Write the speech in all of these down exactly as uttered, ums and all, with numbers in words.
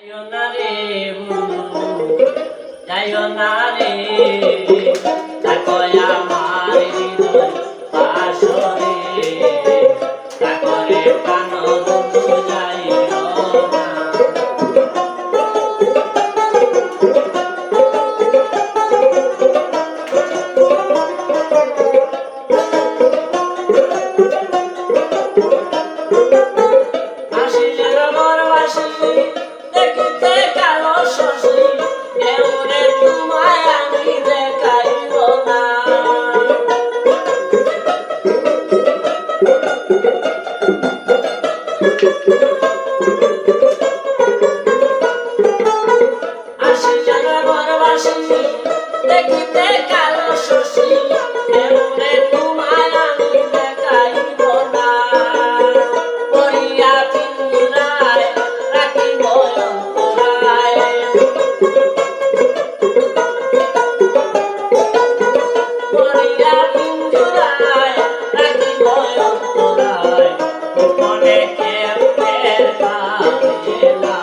যাইও না রে বন্ধু, যাইও না রে, থাকো আমার হৃদয় বাসরে, থাকো রে প্রাণ বন্ধু, যাইও না। আসি যেন বনবাসী, দেখিতে কালো শশী, কেমনে তোমায় আমি দেখাইব না। আসি যেন বনবাসী, দেখিতে কালো শশী, কেমনে তোমায় আমি দেখাইব না। পড়িয়া পিঞ্জরায় রাখিব অন্তরায়। পড়িয়া পিঞ্জরায় রাখিব অন্তরায়। গোপনে কেউ টের পাবে না।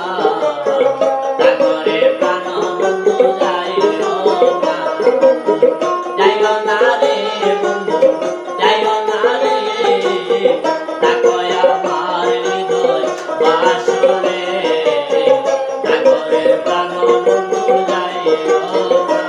থাকো রে প্রাণ বন্ধু, যাইও না। যাইও না রে বন্ধু, যাইও না রে। থাকো আমার হৃদয় বাসরে। থাকো রে প্রাণ বন্ধু, যাইও না।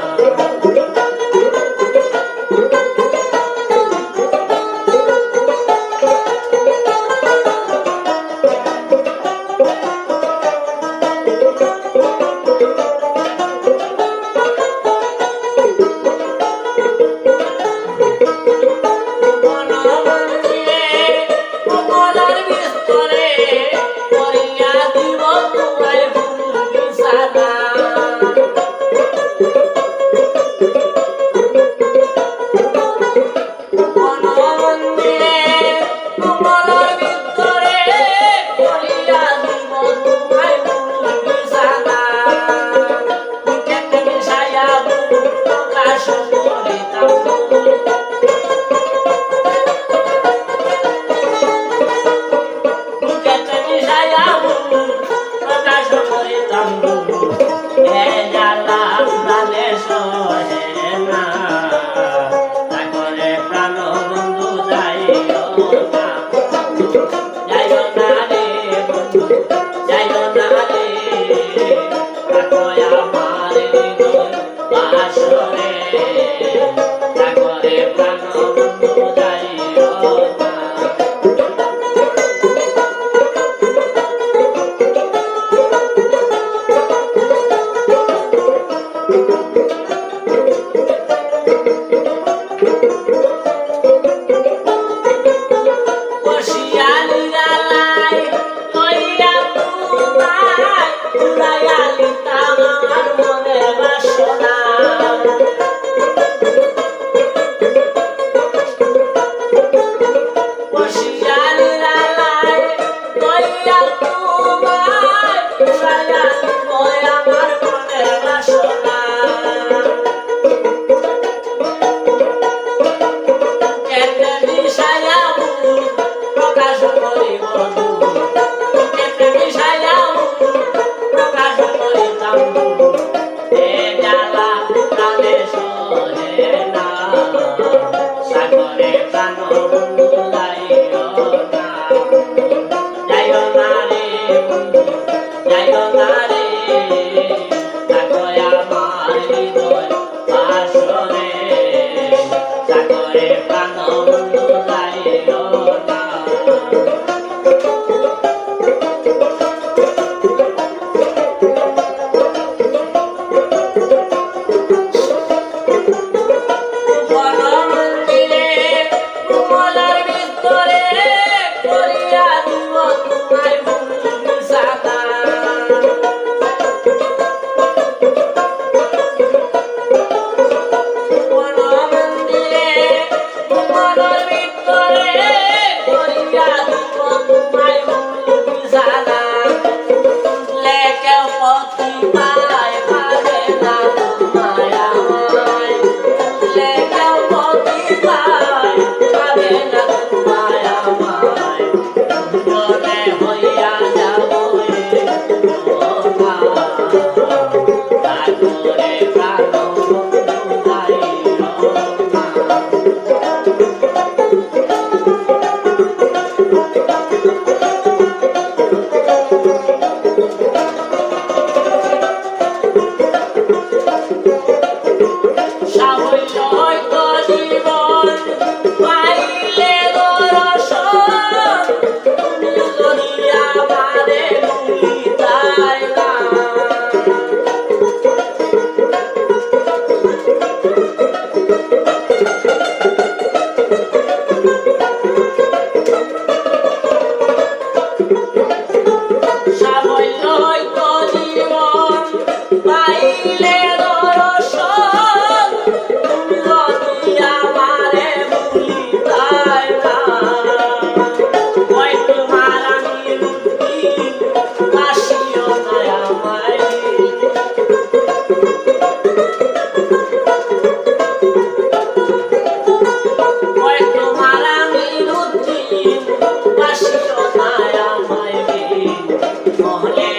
Morning